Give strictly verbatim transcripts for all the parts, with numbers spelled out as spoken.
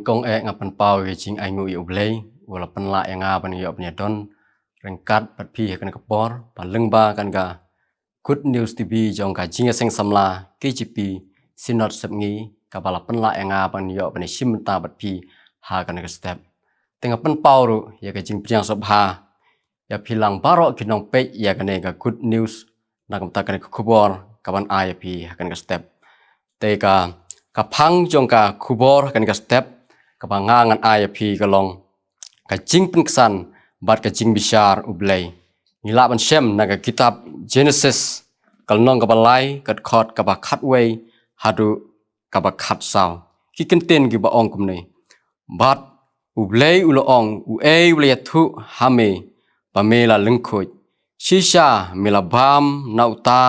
Kong eh nga pynpaw ïa ka jingainguh ïa U Blei, u la pynlah ïa nga ban ïoh ban ïadon ryngkat bad phi ha kane ka por, ba lyngba kane ka Good News T V jong ka Jingïaseng Samla K J P Synod Sepngi, kaba la pynlah ïa nga ban ïoh ban ïashim bynta bad phi ha kane ka step. Te nga pynpaw ruh ïa ka jingpdiang sngewbha ïa phi lang baroh ki nongpeit ïa kane ka Good News, na ka bynta kane ka khubor kaban ai ïa phi ha kane ka step. Te ka, ka phang jong ka khubor ha kane ka step kaba nga ngan ai ïa phi ka long ka jingpynksan bad ka jingbishar U Blei. Ngi lah ban shem na ka kitab Genesis, ka lynnong kaba lai, ka dkhot kaba khatwei haduh kaba khatsaw. Ki kyntien kiba ong kumne: Bad U Blei u la ong, uei u la ïathuh ha me ba me la lyngkhuid? Shisha me la bam na uta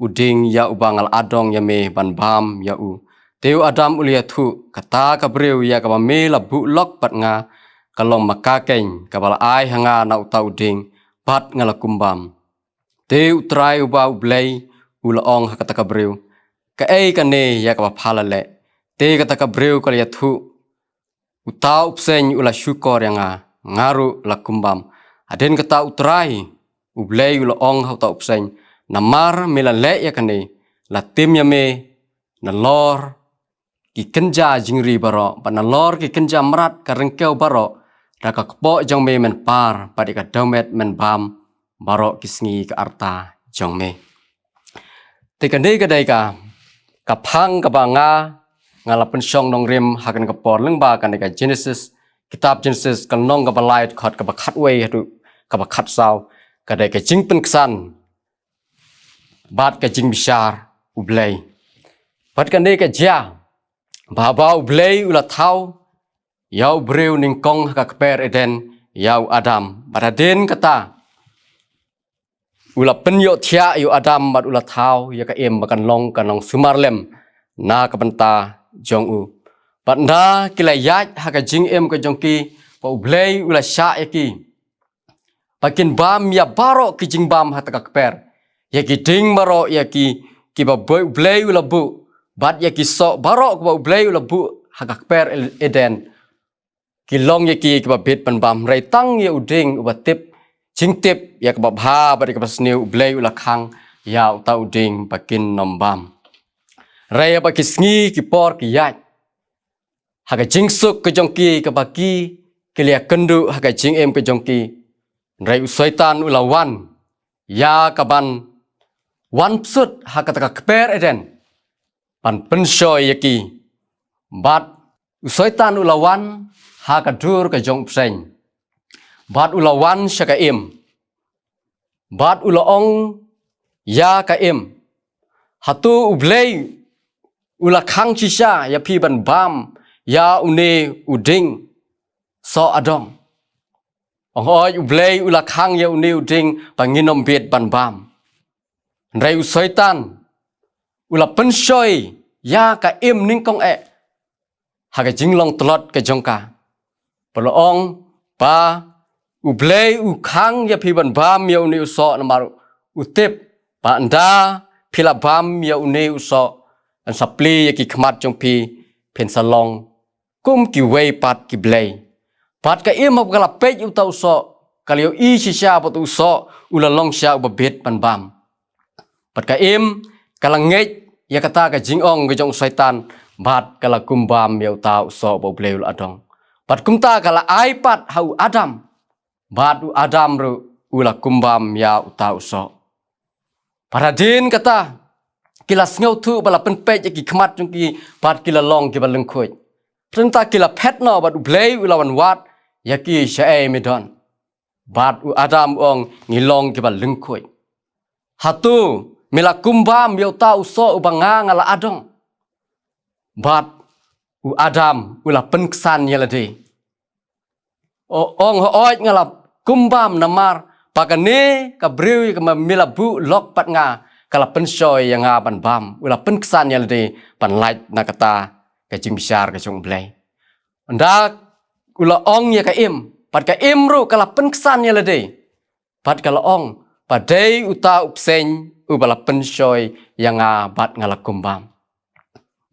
u dieng ïa uba nga la adong ïa me ban bam ïa u. Te u Adam u la ïathuh, kata ka briew ïa kaba me la buh lok bad nga, ka long ma ka keiñ kaba la ai ha nga na uta u dieng, bad nga la kum bam. Te U Trai uba U Blei u la ong ha kata ka briew, kaei kane ïa kaba pha la leh? Te kata ka briew ka la ïathuh, uta u bseiñ u la shukor ïa nga, nga ruh la kum bam. Hadien kata U Trai U Blei u la ong ha uta u bseiñ, namar me la leh ïa kane, la tim ïa me nalor ki kynja jingri baroh, bad nalor ki kynja mrad ka ryngkew baroh, da ka kpoh jong me men par, bad ïa ka dewmet men bam baroh ki sngi ka rta jong me. Te kane ka dei ka, ka phang kaba nga, nga la pynshong nongrim ha kane ka por lyngba kane ka Genesis, kitab Genesis, ka lynnong kaba lai, dkhot kaba khatwei haduh kaba khatsaw, ka dei ka jingpynksan bad ka jingbishar U Blei. Bad kane ka jia, ba haba U Blei u la thaw ïa u briew nyngkong ha ka kper Eden, ïa u Adam, bad hadien kata u la pynïohthiah ïa u Adam bad u la thaw ïa ka im ba kan long ka nongsumar lem na ka bynta jong u. Bad ynda ki la ïaid ha ka jingim ka jong ki, ba U Blei u la shah ïa ki ba kin bam ïa baroh ki jingbam ha kata ka kper, ïa ki dieng baroh, ïa ki, kiba boi U Blei u la buh, bad ïa ki soh baroh kiba U Blei u la buh ha ka kper Eden. Ki long ïa ki kiba bit ban bam, hynrei tang ïa u dieng uba tip jingtip ïa kaba bha bad ïa kaba sniew, U Blei u la khang ïa uta u dieng ba kin nym bam. Hynrei haba ki sngi ki por ki ïaid, ha ka jingsuk ka jong ki kaba ki, ki la ïakynduh ha ka jingim ka jong ki, hynrei u Soitan u la wan ïa kaban wan bsut ha kata ka kper Eden ban pynshoi ïa ki. Bad u Soitan u la wan ha ka dur ka jong u bseiñ, bad u la wan sha ka im, bad u la ong ïa ka im, hato U Blei u la khang shisha ïa phi ban bam ïa une u dieng soh adong? Ong hooid, U Blei u la khang ïa une u dieng ba ngin nym bit ban bam. Hynrei u Soitan u la pynshoi ïa ka im nyngkong eh ha ka jinglong tlot ka jong ka, ba la ong ba U Blei u khang ïa phi ban bam ïa une u soh, namar u tip ba ynda phi la bam ïa une u soh, yn sa plie ïa ki khmat jong phi, phin sa long kum kiwei pat ki blei. Bad ka im haba ka la peit ïa uta u soh, ka la ïohi shisha ba uta u soh u la long shisha uba bit ban bam. Bad ka im ka la ngeit ïa kata ka jingong ka jong u Soitan, bad ka la kum bam ïa uta u soh ba U Blei u la adong. Bad kumta ka la ai pat ha u Adam, bad u Adam ruh u la kum bam ïa uta u soh. Bad hadien kata, ki la sngewthuh ba la pynpeit ïa ki khmat jong ki, bad ki la long kiba lyngkhuid. Hynrei mynta ki la phet noh, bad U Blei u la wan wad ïa ki shaei Eden. Bad u Adam u ong, ngi long kiba lyngkhuid. Hato me la kum bam ïa uta u soh uba nga nga la adong? Bad u Adam u la pynksan ïa lade. U ong, hooid, nga la kum bam, namar ba kane ka briew ïa kaba me la buh lok bad nga, ka la pynshoi ïa nga ban bam. U la pynksan ïa lade ban lait na kata ka jingbishar ka jong U Blei. Ynda u la ong ïa ka im, bad ka im ruh ka la pynksan ïa lade. Bad ka la ong, ba dei uta u bseiñ uba la pynshoi ïa nga bad nga la kum bam.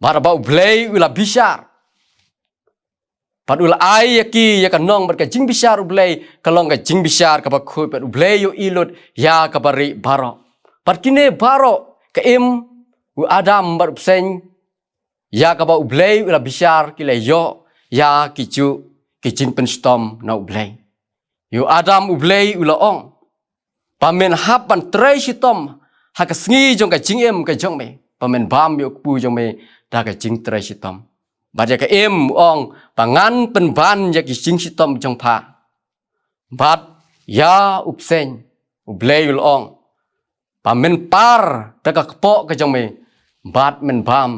Bad haba U Blei u la bishar, Bad u la ai ïa ki ïa ka nong bad ka jingbishar U Blei ka long ka jingbishar kaba khuid, bad U Blei u ïohi lut ïa kaba rieh baroh. Bad kine baroh ka im, u Adam bad u Bseiñ, ïa kaba U Blei u la bishar ki la ïoh ïa ki ju ki jingpynshitom na U Blei. Ïa u Adam U Blei u la ong ba men hap ban trei shitom ha ka sngi jong ka jingim ka jong me, ba men bam ïa u kpu jong me da ka jingtrei shitom. Bad ïa ka Im u ong ba ngan pynban ïa ki jingshitom jong pha. Bad ïa u Bseiñ U Blei u la ong ba men par da ka kpoh ka jong me, bad men bam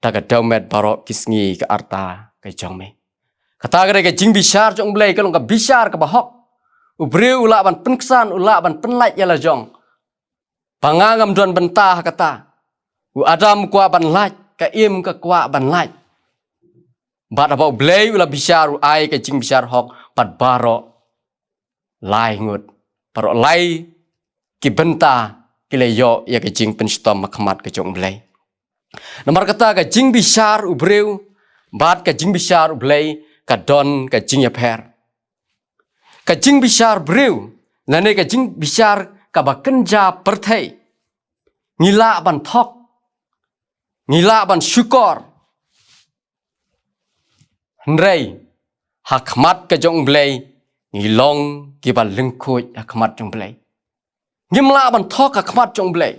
da ka dewmet baroh ki sngi ka rta ka jong me. Kata ka dei ka jingbishar jong U Blei, ka long ka bishar kaba hok. U briew u lah ban pynksan, u lah ban pynlait ïa la jong. Ba nga ngam don bynta ha kata. U Adam u kwah ban lait, ka Im ka kwah ban lait. Bad haba U Blei u la bishar, u ai ka jingbishar hok, bad baroh lai ngut, baroh lai ki bynta ki la ïoh ïa ka jingpynshitom ha khmat ka jong U Blei. Namar kata ka jingbishar u briew bad ka jingbishar U Blei ka don ka jingïapher. Ka jingbishar briew lane ka jingbishar kaba kynja pyrthei, ngi lah ban thok, ngi lah ban shukor. Hynrei ha khmat ka jong U Blei ngi long kiba lyngkhuid ha khmat jong U Blei. Ngim lah ban thok ha khmat jong U Blei.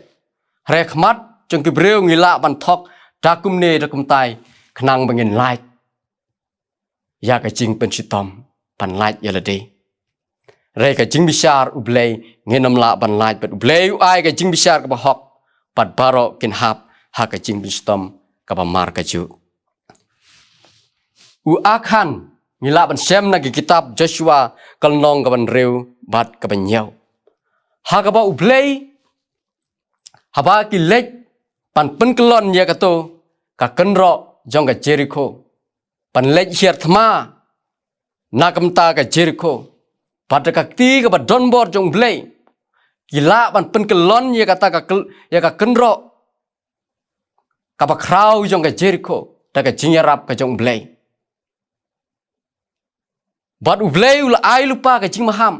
Hynrei ha khmat jong ki briew ngi lah ban thok da kumne da kumtai, khnang ba ngin lait ïa ka jingpynshitom, ban lait ïa lade. Hynrei ka jingbishar U Blei ngin ym lah ban lait, bad U Blei u ai ka jingbishar kaba hok, bad baroh kin hap ha ka jingpynshitom kaba mar kajuh. U Akhan, ngi lah ban shem na ki kitab Joshua ka lynnong kaba hynriew bad kaba hynñiew. Ha kaba U Blei, haba ki leit ban pynkyllon ïa kato ka kynroh jong ka Jerikho, ban leit hiar thma na ka bynta ka Jerikho, bad da ka kti kaba donbor jong U Blei ki lah ban pynkyllon ïa kata ka kyl-, ïa ka kynroh kaba khraw jong ka Jerikho da ka jingïarap ka jong U Blei. Bad U Blei u la ai lypa ka jingmaham.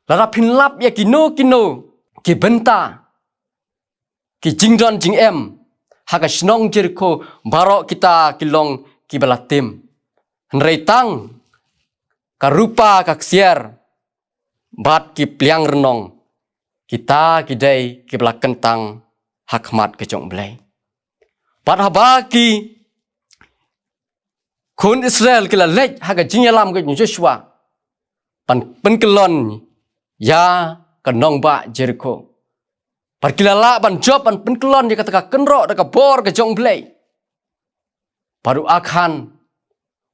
Lada phin lap ïa kino kino ki bynta, ki jingdon jingem ha ka shnong Jerikho, baroh kita ki long kiba la tim. Hynrei tang ka rupa, ka ksiar bad ki pliang rnong, kita ki dei kiba la kyntang ha khmat ka jong U Blei. Bad haba ki khun Israel ki la leit ha ka jingïalam ka jong Joshua ban pynkyllon ïa ka nongbah Jerikho, bad ki la lah ban jop ban pynkyllon ïa kata ka kynroh da ka bor ka jong U Blei, bad u Akhan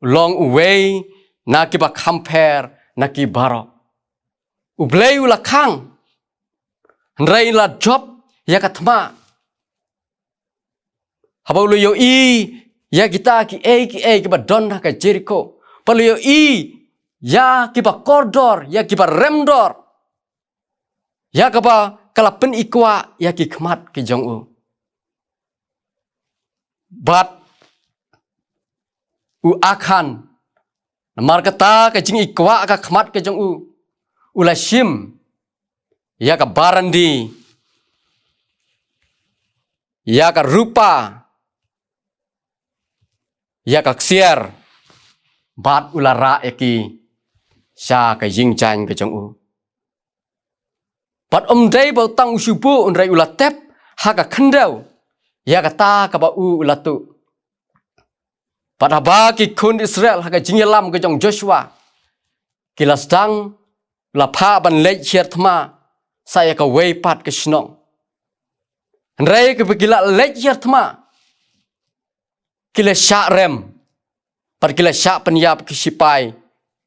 u long uwei na kiba kham pher na ki baroh. U Blei u la khang, hynrei la jop ïa ka thma. Haba u la ïohi ïa kita kiei kiei kiba don ha ka Jerikho, ba u la ïohi ïa kiba kordor, ïa kiba remdor, ïa kaba ka la pynikwah ïa ki khmat ki jong u. Bad u Akhan, namar kata ka jingikwah ka khmat ka jong u, u la shim ïa ka barandi, ïa ka rupa, ïa ka ksiar, bad u la rah ïa ki sha ka ïingjaiñ ka jong u. Bad ym dei ba u tang u shu buh, hynrei u la tep ha ka khyndew ïa kata kaba u, u la tuh. Bad haba ki khun Israel ha ka jingïalam ka jong Joshua ki la sdang, la phah ban leit hiar thma sa ïa kawei pat ka shnong. Hynrei haba ki la leit hiar thma, ki la shah rem, bad ki la shah pynïap ki shipai,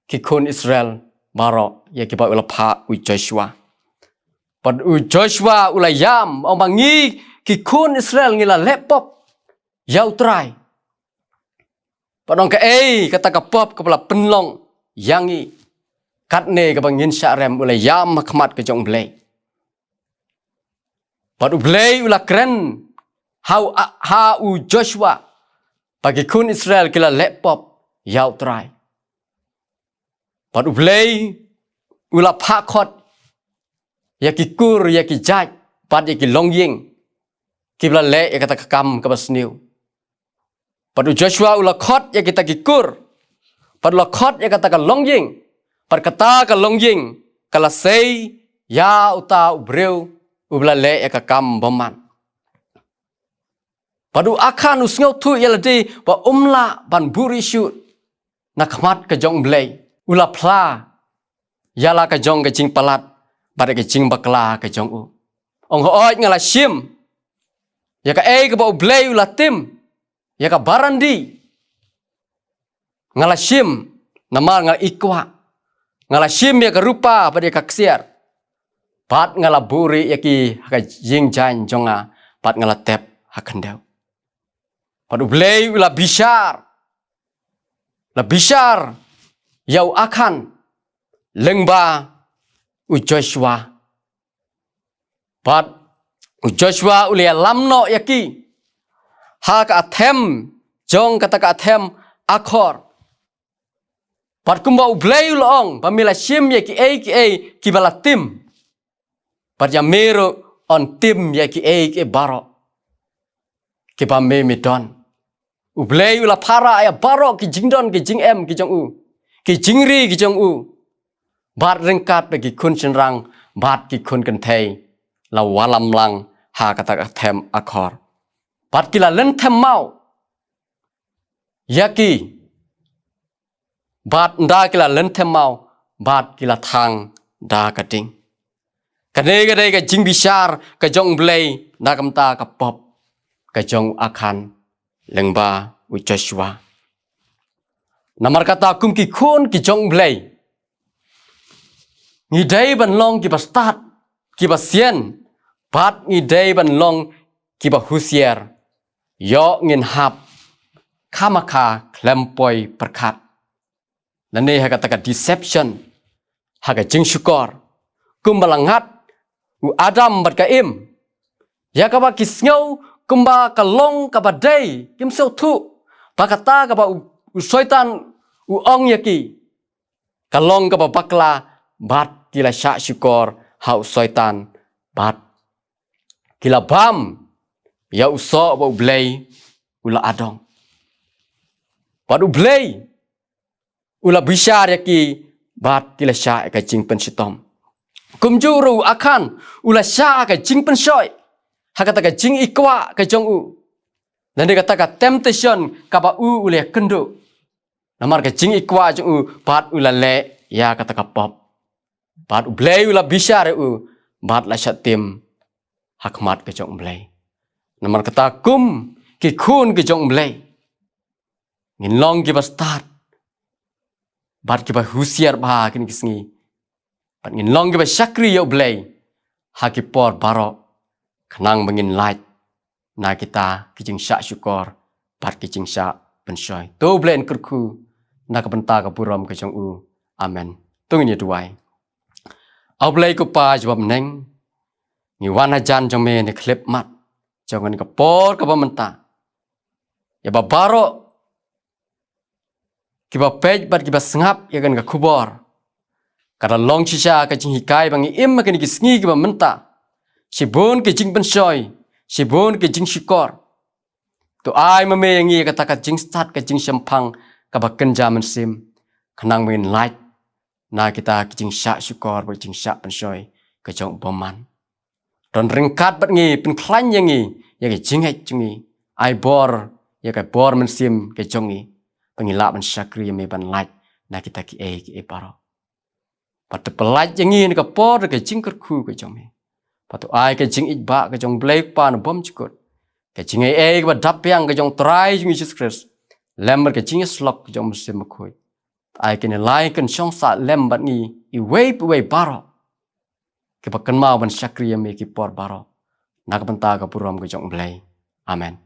ki khun Israel baroh ïa kiba u la phah u Joshua. Bad u Joshua u la ïam, u ong ba ngi ki khun Israel ngi la leh pop ïa U Trai. Bad u ong kaei kata ka pop kaba la pynlong ïa ngi, katne kaba ngin shah rem? U la ïam ha khmat ka jong U Blei. Bad U Blei u la kren ha u, ha u Joshua ba ki khun Israel ki la leh pop ïa U Trai. Bad U Blei u la phah khot ïa ki kur, ïa ki jait, bad ïa ki longïing kiba la leh ïa kata ka kam kaba sniew. Bad u Joshua u la khot ïa kita ki kur, bad u la khot ïa kata ka longïing, bad kata ka longïing ka la sei ïa uta u briew uba la leh ïa ka kam bymman. Bad u Akhan u sngewthuh ïa lade ba um lah ban buhrieh shuh na khmat ka jong U Blei. U la phla ïa la ka jong ka jingpalat bad ka jingbakla ka jong u. Ong, hooid, nga la shim ïa kaei kaba U Blei u la tim, ïa ka barandi nga la shim, namar nga la i kwah. Nga la shim ïa ka rupa bad ïa ka ksiar, bad nga la buhrieh ïa ki ha ka ïing jaiñ jong nga, bad nga la tep ha khyndew. Bad U Blei u la bishar, la bishar ïa u Akhan lyngba u Joshua. Bad u Joshua u la ïalam noh ïa ki ha ka athem jong kata ka athem Akhor. Bad kumba U Blei u la ong ba me la shim ïa kiei kiei kiba la tim, bad ïa me ruh yn tim ïa kiei kiei baroh kiba me me don. U Blei u la phara ïa baroh ki jingdon ki jingem ki jong u, ki jingri ki jong u. Bad ryngkat bad ki khun shynrang bad ki khun kynthei la wallam lang ha kata ka athem Akhor. Bad ki la lynthem maw ïa ki, bad ynda ki la lynthem maw, bad ki la thang da ka ding. Kane ka dei ka jingbishar ka jong U Blei na ka bynta ka pop ka jong u Akhan lyngba u Joshua. Namar kata kum ki khun ki jong U Blei, ngi dei ban long kiba stad, kiba sian, bad ngi dei ban long kiba husiar. Ïoh ngin hap khamkha khlem poi pyrkhat. Lane ha kata ka deception, ha ka jingshukor, kumba la ngat u Adam bad ka Im, ïa kaba ki sngew kumba ka long kaba dei, kim sngewthuh ba kata kaba u, u Soitan u ong ïa ki ka long kaba bakla, bad ki la shah shukor ha u Soitan, bad ki la bam ïa u soh ba U Blei u la adong. Bad U Blei u la bishar ïa ki, bad ki la shah ïa ka jingpynshitom. Kumjuh ruh u Akhan u la shah ka jingpynshoi ha kata ka jingikwah ka jong u, lane kata ka temptation kaba u u la ïakynduh. Namar ka jingikwah jong u, bad u la leh ïa kata ka pop. Bad U Blei u la bishar ïa u, bad la shah tim ha khmat ka jong U Blei. Namar kata kum ki khun ka jong U Blei, ngin long kiba stad bad kiba husiar bha ha kine ki sngi. Bad ngin long kiba shakri ïa U Blei ha ki por baroh, khnang ba ngin lait na kita ki jingshah shukor bad ki jingshah pynshoi. To U Blei un kyrkhu na ka bynta ka burom ka jong u. Amen. To ngin ïa duwai. A U Blei ko Pa jubab neng, ngi wan hajan jong me ne khlip mat jong kane ka por kaba mynta. Ïa ba baroh kiba peit bad kiba sngap ïa kane ka khubor, ka da long shisha ka jinghikai ba ngi im ha kine ki sngi kiba mynta. Shibun ki jingpynshoi, shibun ki jingshukor. To ai ma me ïa ngi ïa kata ka jingstad, ka jingshemphang kaba kynja mynsiem, khnang ba ngin lait na kita ki jingshah shukor bad jingshah pynshoi ka jong u bymman. Don ryngkat bad ngi, pynkhlaiñ ïa ngi ïa ka jingngeit jong ngi. Ai bor ïa ka bor mynsiem ka jong ngi, ba ngi lah ban shakri ïa me, ban lait na kita kiei kiei baroh. Bad to pyllait ïa ngi na ka por da ka jingkyrkhu ka jong me. Bad to ai ka jingïeit ba ka jong U Blei Kpa nabym jukut, ka jingaiei kaba dap biang ka jong U Trai jong ngi Jisu Khrist, lem bad ka jingïasyllok ka jong U Mynsiem Bakhuid. Ai kine lai kan shong sah lem bad ngi iwei pa iwei baroh kiba kynmaw ban shakri ïa me ki por baroh, na ka bynta ka burom ka jong U Blei. Amen.